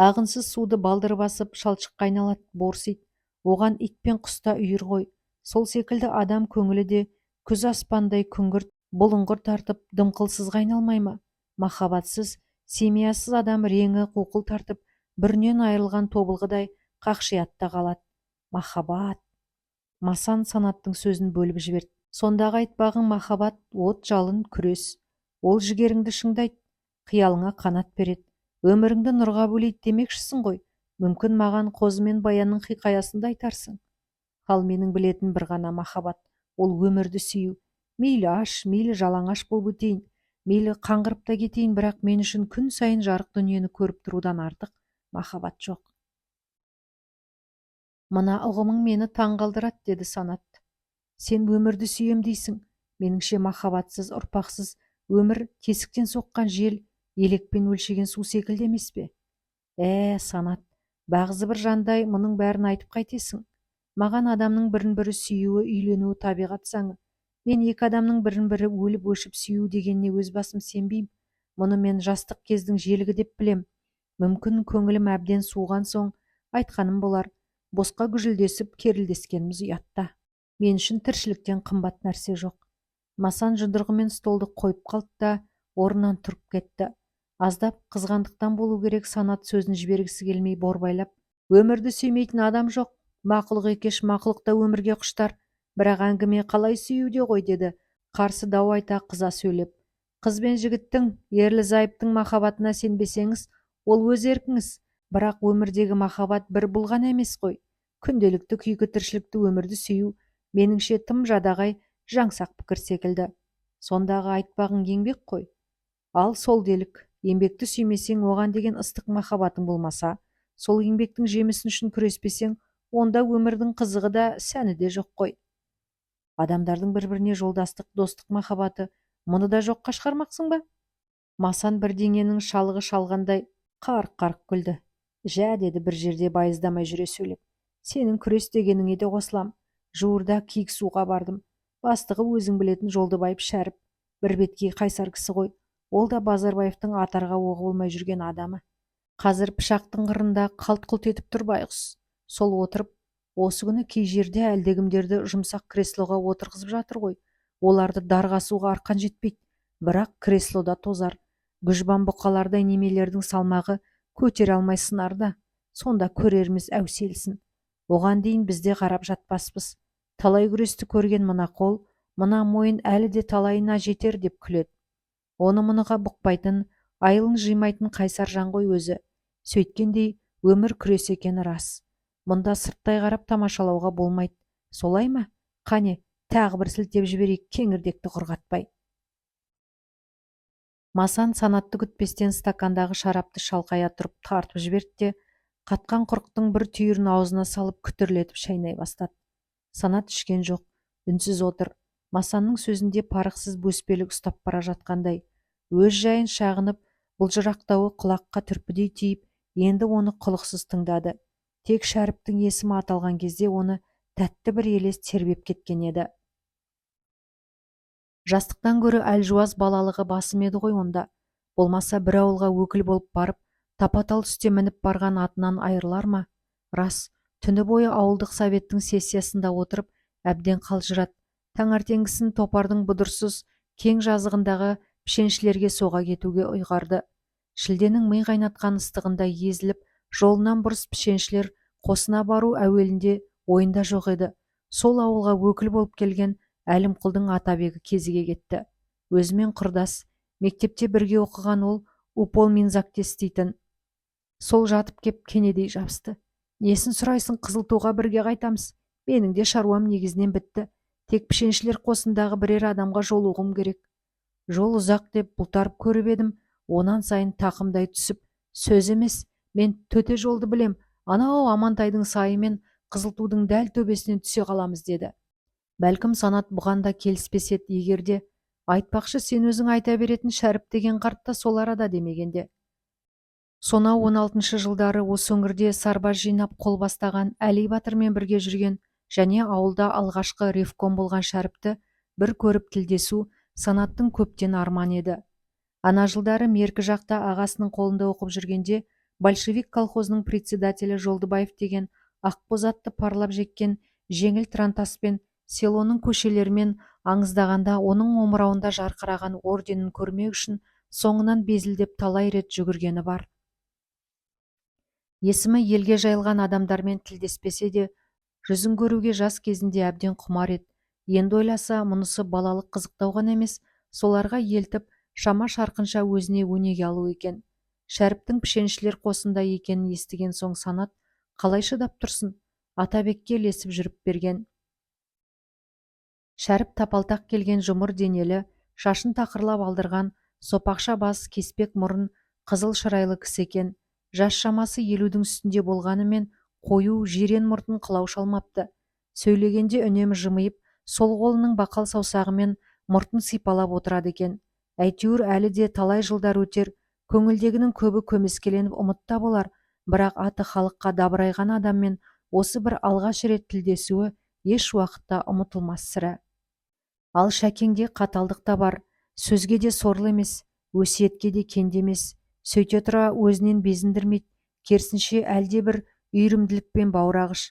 Ағынсыз суды балдыр басып, шалшыққа айналады, борсиды. Оған ит пен құс та үйір ғой. Сол секілді адам көңілі де күз аспандай күңгірт, бұлыңғыр тартып, дымқылсызға айналмай ма? Махаббатсыз, семьясыз адам реңі қуқыл тартып, бүрінен айырылған тобылғыдай қақшияды да қалады. Махаббат. Масан Санаттың сөзін бөліп жіберді. Сондағы айтпағың махаббат, от, жалын, күрес. Ол жігеріңді шыңдайды, қиялыңа қанат береді, өміріңді нұрға бөлейді демекшісің ғой. Мүмкін, маған Қозы мен Баянның хикаясын да айтарсың. Ал менің білетін бір ғана махаббат, ол өмірді сүю. Мейлі аш, мейлі жалаңаш болып өтейін, мейлі қаңғырып та кетейін, бірақ мен үшін күн сайын жарық дүниені көріп тұрудан артық махаббат жоқ. Мына ұғымың мені таң қалдырады, деді Санат. Сен өмірді сүйем дейсің. Меніңше, махаббатсыз, ұрпақсыз өмір тесіктен соққан жел, елекпен өлшеген су секілді емес пе? Санат, бағзы бір жандай мұның бәрін айтып қайтесің? Маған адамның бірін-бірі сүюі, үйленуі табиғат заңы. Мен екі адамның бірін-бірі өліп-өшіп сүю дегеніне өз басым сенбеймін. Мұны мен жастық кездің желігі деп білем. Мүмкін, көңілім әбден суыған соң айтқаным болар. Босқа гүжілдесіп, керілдескеніміз ұятта. Мен үшін тіршіліктен қымбат нәрсе жоқ. Масан жұдырығымен столды қойып қалды да орнынан тұрып кетті. Аздап қызғандықтан болу керек, Санат сөзін жібергісі келмей борбайлап, өмірді сүймейтін адам жоқ. Мақұлық екеш, мақұлық та өмірге құштар. Бірақ әңгіме қалай сүюде ғой, деді қарсы дау айта қыза сөйлеп. Қыз бен жігіттің, ерлі-зайыптың махаббатына сенбесеңіз, ол өз еркіңіз. Бірақ өмірдегі махаббат бір бұл ғана емес қой. Күнделікті күйкі тіршілікті өмірді сүю, меніңше, тым жадағай, жаңсақ пікір секілді. Сондағы айтпағың еңбек қой. Ал сол делік, еңбекті сүймесең, оған деген ыстық махаббатың болмаса, сол еңбектің жемісі үшін күреспесең, онда өмірдің қызығы да, сәні де жоқ қой. Адамдардың бір-біріне жолдастық, достық махаббаты, мұны да жоққа шығармақсың ба? Масан бірдеңенің шалығы шалғандай қарқ-қарқ күлді. Жә, деді бір жерде байыздамай жүре сөйлеп. Сенің күрес дегеніңе де қосылам. Жуырда киік суға бардым. Бастығы өзің білетін Жолдыбаев Шәріп. Бір беткей қайсар кісі ғой. Ол да Базарбаевтың атарға оғы болмай жүрген адамы. Қазір пышақтың қырында қалт-құлт етіп тұр байғұс. Сол отырып, осы күні кей жерде әлдекімдерді жұмсақ креслоға отырғызып жатыр ғой. Оларды дарға асуға арқан жетпейді. Бірақ креслода тозар. Гүжбан бұқалардай немелердің салмағы көтере алмай сынар да. Сонда көрерміз әуселісін. Оған дейін бізде қарап жатпаспыз. Талай күресті көрген мына қол, мына мойын әлі де талайына жетер деп күледі. Оны мұныға бұқпайтын, айылын жимайтын қайсар жан ғой өзі. Сөйткендей өмір күрес екені рас. Мұнда сырттай қарап тамашалауға болмайды. Солай ма? Қане, тағы бір сілтеп жіберейік кеңірдекті құрғатпай. Масан Санатты күтпестен стакандағы шарапты шалқая тұрып тартып жіберді де, қатқан құрықтың бір түйірін аузына салып күтірлетіп шайнай бастады. Санат ішкен жоқ, үнсіз отыр. Масанның сөзінде парықсыз бөспелік ұстап бара жатқандай. Өз жайын шағынып, былжырақтауы құлаққа түрпідей тиіп, енді оны құлықсыз тыңдады. Тек Шәріптің есімі аталған кезде оны тәтті бір елес тербеп кеткен еді. Жастықтан гөрі әлжуаз балалығы басым еді ғой онда. Болмаса бір ауылға өкіл болып барып, Тапа-тал түсте мініп барған атынан айырылар ма? Рас, түні бойы ауылдық советтің сессиясында отырып, әбден қалжырады. Таңертеңгісін топардың бұдырсыз кең жазығындағы пішеншілерге соға кетуге ұйғарды. Шілденің ми қайнатқан ыстығында езіліп, жолынан бұрыс пішеншілер қосына бару әуелінде ойында жоқ еді. Сол ауылға өкіл болып келген Әлімқұлдың атабегі кезіге кетті. Өзімен құрдас, мектепте бірге оқыған ол уполминзакте істейтін. Сол жатып кеп кенедей жабысты. Несін сұрайсың, Қызылтуға бірге қайтамыз. Менің де шаруам негізінен бітті. Тек пішеншілер қосындағы бірер адамға жолығуым керек. Жол ұзақ деп бұлтарып көріп едім, онан сайын тақымдай түсіп, сөз емес, мен төте жолды білем, анау Амантайдың сайымен Қызылтудың дәл төбесінен түсе қаламыз деді. Бәлкім Санат бұған да келіспес еді, егерде айтпақшы сен өзің айта беретін Шәріп деген қарт та сол арада демегенде. Сонау 16-шы жылдары осы өңірде сарбаз жинап қол бастаған Әли батырмен бірге жүрген және ауылда алғашқы ревком болған Шәріпті бір көріп тілдесу Санаттың көптен арманы еді. Ана жылдары меркі жақта ағасының қолында оқып жүргенде большевик колхозының председателі Жолдыбаев деген ақбоз атты парлап жеккен жеңіл трантаспен селоның көшелерімен аңыздағанда оның омырауында жарқыраған орденін көрмек үшін соңынан безілдеп талай рет жүгіргені бар. Есімі елге жайылған адамдармен тілдеспесе де, жүзін көруге жас кезінде әбден құмар еді. Енді ойласа, мұнысы балалық қызықтау ғана емес, соларға елтіп, шама шарқынша өзіне өнеге алу екен. Шәріптің пішеншілер қосында екенін естіген соң Санат қалай шыдап тұрсын, Атабекке ілесіп жүріп берген. Шәріп тапалтақ келген жұмыр денелі, шашын тақырлап алдырған, сопақша бас, кеспек мұрын, қызыл шырайлы кісі екен. Жас шамасы 50-дің үстінде болғанымен қою жирен мұртын қылау шалмапты. Сөйлегенде үнемі жымиып, сол қолының бақал саусағымен мұртын сипалап отырады екен. Әйтеуір әлі де талай жылдар өтер, көңілдегінің көбі көмескеленіп ұмытта болар, бірақ аты халыққа дабырайған адаммен осы бір алғаш рет тілдесуі еш уақытта ұмытылмас сірә. Ал Шәкеңде қаталдық та бар, сөзге де сорлы емес, өсиетке де кенде емес. Сөйте тұра өзінен безіндірмейді, керісінше әлде бір үйірімділікпен баурағыш.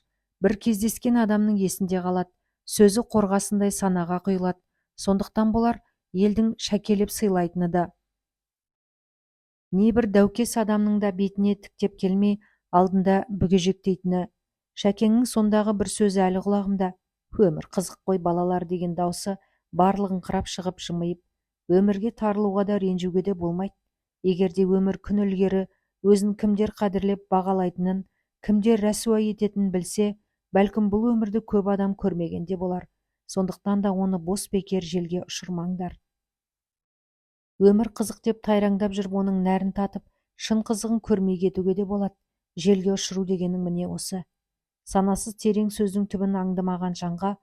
Бір кездескен адамның есінде қалады, сөзі қорғасындай санаға құйылады. Сондықтан болар елдің шәкелеп сыйлайтыны да. Небір дәукес адамның да бетіне тіктеп келмей, алдында бүгежектейтіні. Шәкеңнің сондағы бір сөзі әлі құлағымда. Өмір қызық қой балалар деген даусы барлығын қырап шығып жымиып, өмірге тарылуға да ренжуге де болмайды. Егер де өмір күн ілгері өзін кімдер қадірлеп бағалайтынын, кімдер рәсуа ететінін білсе, бәлкім бұл өмірді көп адам көрмеген де болар. Сондықтан да оны бос бекер желге ұшырмаңдар. Өмір қызық деп тайраңдап жүріп оның нәрін татып, шын қызығын көрмей кетуге де болады. Желге ұшыру дегенің міне осы. Санасыз терең сөздің түбін аңдымаған жанға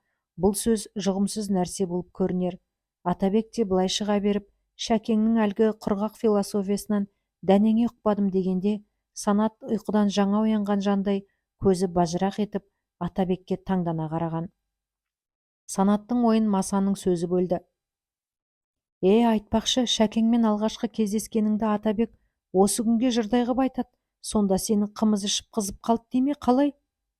бұл сөз жұғымсыз нәрсе болып көрінер. Атабек те былай шыға беріп, Шәкеңнің әлгі құрғақ философиясынан дәнеңе ұқпадым дегенде, Санат ұйқыдан жаңа оянған жандай көзі бажырақ етіп Атабекке таңдана қараған. Санаттың ойын Масанның сөзі бөлді. Айтпақшы, Шәкеңмен алғашқы кездескеніңді Атабек осы күнге жырдай қып айтады. Сонда сені қымыз ішіп қызып қалды деме қалай?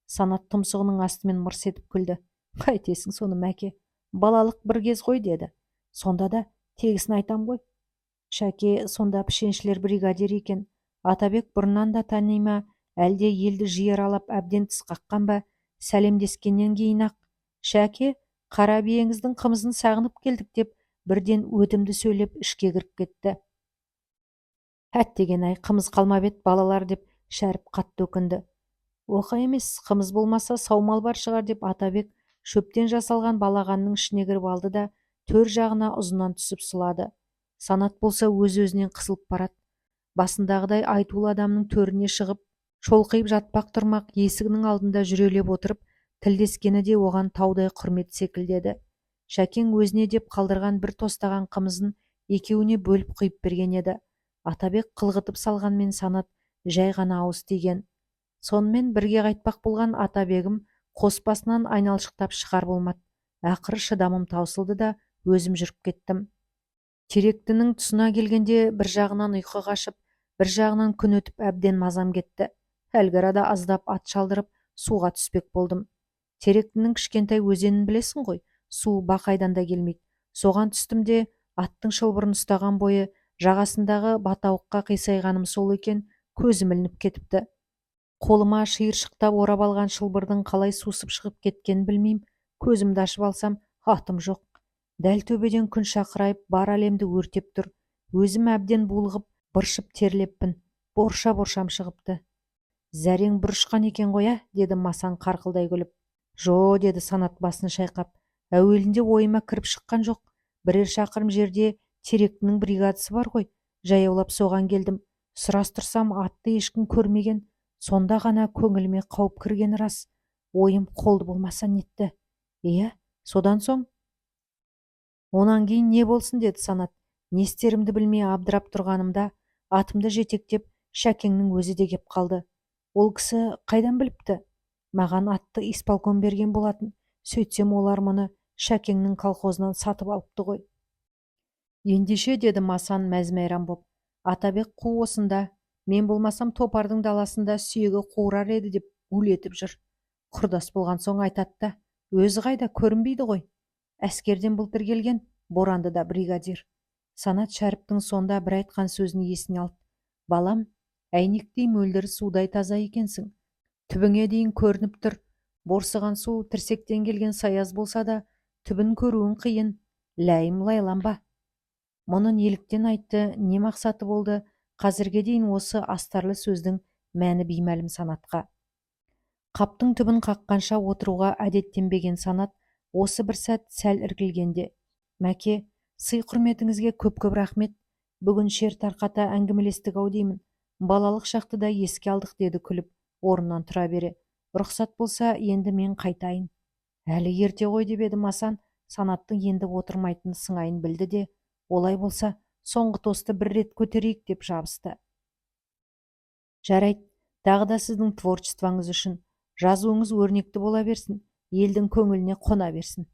Санат тұмсығының астымен мырс етіп күлді. Қайтесің соны, Мәке? Балалық бір кез ғой деді. Сонда да тегісін айтам ғой. Шәке сонда пішеншілер бригадир екен. Атабек бұрыннан да тани ма, әлде елді жиі аралап әбден тіс қаққан ба, сәлемдескеннен кейін ақ, Шәке, қара биеңіздің қымызын сағынып келдік деп бірден өтімді сөйлеп ішке кіріп кетті. Әттеген ай, қымыз қалмап еді балалар деп Шәріп қатты өкінді. Оқа емес, қымыз болмаса саумал бар шығар деп Атабек шөптен жасалған балағанның ішіне кіріп алды да төр жағына ұзыннан түсіп сұлады. Санат болса өз-өзінен қысылып барады. Басындағыдай айтулы адамның төріне шығып, шолқиып жатпақ тұрмақ есігінің алдында жүрелеп отырып, тілдескені де оған таудай құрмет секілді еді. Шәкең өзіне деп қалдырған бір тостаған қымызын екеуіне бөліп құйып берген еді. Атабек қылғытып салғанмен Санат жай ғана ауыз тиген. Сонымен бірге қайтпақ болған Атабегім қос басынан айналшықтап шығар болмады. Ақыры шыдамым таусылды да өзім жүріп кеттім. Теректінің тұсына келгенде бір жағынан ұйқы қашып, Бір жағынан күн өтіп әбден мазам кетті. Әлгі арада аздап ат шалдырып, суға түспек болдым. Теректінің кішкентай өзенін білесің ғой, су бақайдан да келмейді. Соған түстім де, аттың шылбырын ұстаған бойы жағасындағы батауыққа қисайғаным сол екен, көзім ілініп кетіпті. Қолыма шиыршықтап орап алған шылбырдың қалай сусып шығып кеткенін білмеймін. Көзімді ашып алсам, атым жоқ. Дәл төбеден күн шақырайып, бар әлемді өртеп тұр. Өзім әбден булығып, быршып терлеппін. Борша-боршам шығыпты. Зәрең бір ұшқан екен ғой, ә? Деді Масан қарқылдай күліп. Жо, деді Санат басын шайқап. Әуелінде ойыма кіріп шыққан жоқ. Бірер шақырым жерде Теректінің бригадасы бар ғой. Жаяулап соған келдім. Сұрастырсам, атты ешкім көрмеген. Сонда ғана көңіліме қауіп кіргені рас. Ойым қолды болмаса нетті. Иә, содан соң? Онан кейін не болсын, деді Санат. Не істерімді білмей абдырап тұрғанымда атымды жетектеп Шәкеңнің өзі де кеп қалды. Ол кісі қайдан біліпті? Маған атты исполком берген болатын. Сөйтсем, олар мұны Шәкеңнің колхозынан сатып алыпты ғой. Ендеше, деді Масан мәз-мейрам боп, Атабек қу осында. Мен болмасам, топардың даласында сүйегі қуырар еді деп гулетіп жүр. Құрдас болған соң айтады да. Өзі қайда, көрінбейді ғой? Әскерден былтыр келген, Борандыда бригадир. Санат Шәріптің сонда бір айтқан сөзін есіне алды. Балам, әйнектей мөлдір судай таза екенсің. Түбіңе дейін көрініп тұр. Борсыған су тірсектен келген саяз болса да, түбін көруің қиын. Ләйім лайланба. Мұны неліктен айтты, не мақсаты болды, қазірге дейін осы астарлы сөздің мәні беймәлім Санатқа. Қаптың түбін қаққанша отыруға әдеттенбеген Санат осы бір сәт сәл іркілгенде: Мәке, сый құрметіңізге көп-көп рахмет. Бүгін шер тарқата әңгімелестік ау деймін. Балалық шақты да еске алдық, деді күліп, орнынан тұра бере. Рұқсат болса, енді мен қайтайын. Әлі ерте ғой, деп еді Масан, Санаттың енді отырмайтын сыңайын білді де, олай болса, соңғы тосты бір рет көтерейік деп жабысты. Жарайды, тағы да сіздің творчествоңыз үшін. Жазуыңыз өрнекті бола берсін, елдің көңіліне қона берсін.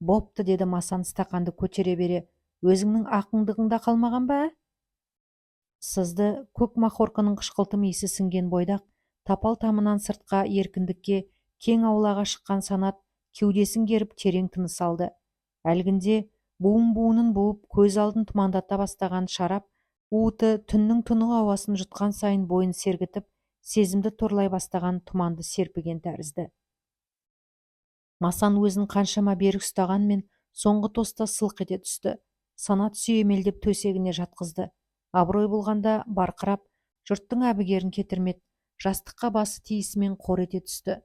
Бопты, деді Масан стақанды көтере бере. Өзіңнің ақындығың да қалмаған ба, ә? Сызды көк махорканың қышқылтым иісі сіңген бойдақ тапал тамынан сыртқа, еркіндікке, кең аулаға шыққан Санат кеудесін керіп терең тыныс алды. Әлгінде буын-буынын буып, көз алдын тұмандата бастаған шарап уыты түннің тұнық ауасын жұтқан сайын бойын сергітіп, сезімді торлай бастаған тұманды серпіген тәрізді. Масан өзін қаншама берік ұстағанмен, соңғы тоста сылқ ете түсті. Санат сүйемелдеп төсегіне жатқызды. Абырой болғанда барқырап, жұрттың әбігерін кетірмеді. Жастыққа басы тиісімен қор ете түсті.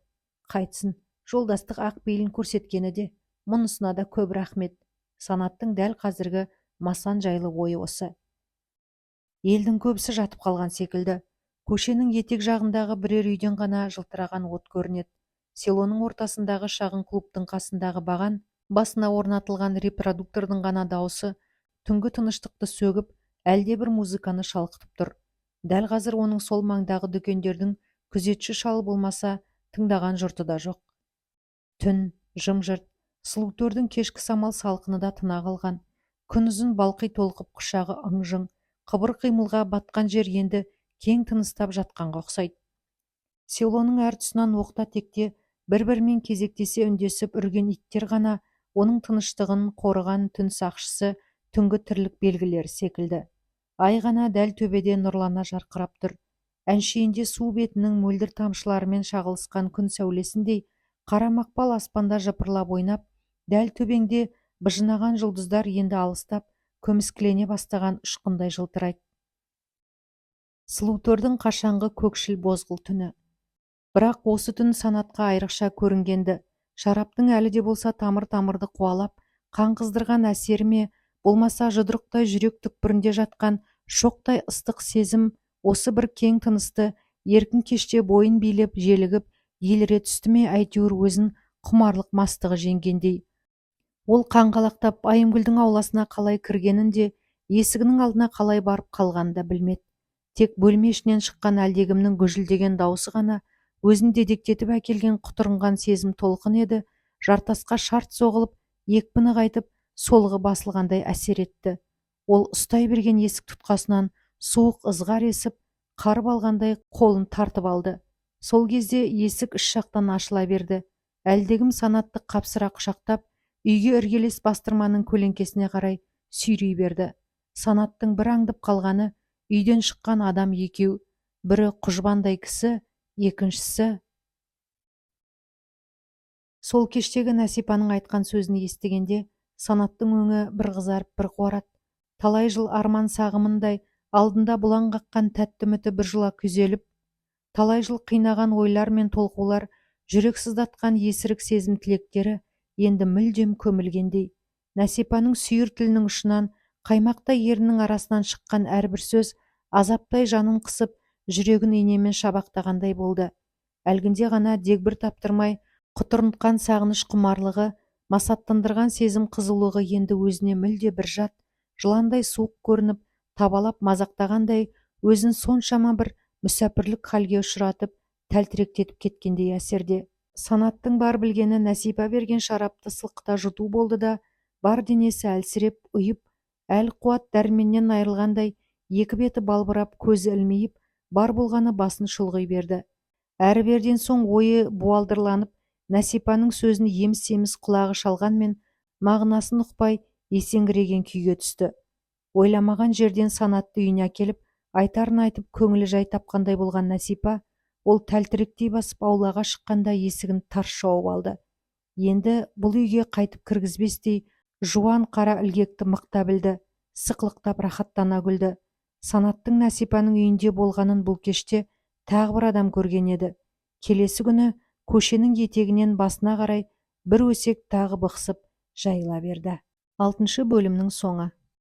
Қайтсын, жолдастық ақ пейілін көрсеткені де, мұнысына да көп рахмет. Санаттың дәл қазіргі Масан жайлы ойы осы. Елдің көбісі жатып қалған секілді. Көшенің етек жағындағы бірер үйден ғана жылтыраған от көрінеді. Селоның ортасындағы шағын клубтың қасындағы баған басына орнатылған репродуктордың ғана дауысы түнгі тыныштықты сөгіп, әлдебір музыканы шалқытып тұр. Дәл қазір оның сол маңдағы дүкендердің күзетші шалы болмаса, тыңдаған жұрты да жоқ. Түн жым-жырт. Сұлутөрдің кешкі самал салқыны да тына қалған. Күнұзын балқи толқып, құшағы ың-жың, қыбыр қимылға батқан жер енді кең тыныстап жатқанға ұқсайды. Селоның әр тұсынан оқта-текте бір-бірімен кезектесе үндесіп үрген иттер ғана оның тыныштығын қорыған түн сақшысы, түнгі тірлік белгілері секілді. Ай ғана дәл төбеде нұрлана жарқырап тұр. Әншейінде су бетінің мөлдір тамшыларымен шағылысқан күн сәулесіндей қара мақпал аспанда жыпырлап ойнап, дәл төбеңде быжынаған жұлдыздар енді алыстап, көмескілене бастаған ұшқындай жылтырайды. Сұлутөрдің қашанғы көкшіл бозғыл түні. Бірақ осы түн Санатқа айрықша көрінгенді. Шараптың әлі де болса тамыр-тамырды қуалап, қан қыздырған әсері ме, болмаса жұдырықтай жүрек түкпірінде жатқан шоқтай ыстық сезім осы бір кең тынысты еркін кеште бойын билеп, желігіп, еліре түсті ме, әйтеуір өзін құмарлық мастығы жеңгендей. Ол қаңғалақтап Айымгүлдің ауласына қалай кіргенін де, есігінің алдына қалай барып қалғанын да білмеді. Тек бөлме ішінен шыққан әлдекімнің гүжілдеген даусы ғана өзін дедектетіп әкелген құтырынған сезім толқын еді, жартасқа шарт соғылып, екпіні қайтып, солығы басылғандай әсер етті. Ол ұстай берген есік тұтқасынан Суық ызғар есіп, қарып алғандай қолын тартып алды. Сол кезде есік іш жақтан ашыла берді. Әлдекім Санатты қапсыра құшақтап, үйге іргелес бастырманың көлеңкесіне қарай сүйрей берді. Санаттың бір аңдып қалғаны, үйден шыққан адам екеу: бірі құжбандай кісі, екіншісі. Сол кештегі Нәсипаның айтқан сөзін естігенде Санаттың өңі бір қызарып, бір қуарады. Талай жыл арман сағымындай алдында бұлаң қаққан тәтті үміті біржола күйзеліп, талай жыл қинаған ойлар мен толқулар, жүрек сыздатқан есірік сезім тілектері енді мүлдем көмілгендей. Нәсипаның сүйір тілінің ұшынан, қаймақтай ернінің арасынан шыққан әрбір сөз азаптай жанын қысып, жүрегін инемен шабақтағандай болды. Әлгінде ғана дегбір таптырмай құтырынтқан сағыныш құмарлығы, масаттандырған сезім қызулығы енді өзіне мүлде бір жат, жыландай суық көрініп, табалап мазақтағандай, өзін соншама бір мүсәпірлік халге ұшыратып, тәлтіректетіп кеткендей әсерде. Санаттың бар білгені Нәсипа берген шарапты сылқыта жұту болды да, бар денесі әлсіреп, ұйып, әл-қуат дәрменнен айырылғандай, екі беті балбырап, көзі ілмиіп, бар болғаны басын шұлғи берді. Әрі-берден соң ойы буалдырланып, Нәсипаның сөзін еміс-еміс құлағы шалғанмен, мағынасын ұқпай, есеңгіреген күйге түсті. Ойламаған жерден Санатты үйіне әкеліп, айтарын айтып, көңілі жай тапқандай болған Нәсипа ол тәлтіректей басып аулаға шыққанда есігін тарс жауып алды. Енді бұл үйге қайтып кіргізбестей жуан қара ілгекті мықтап ілді, сықылықтап рахаттана күлді. Санаттың Нәсипаның үйінде болғанын бұл кеште тағы бір адам көрген еді. Келесі күні көшенің етегінен басына қарай бір өсек тағы бықсып жайыла берді. Алтыншы бөлімнің соңы.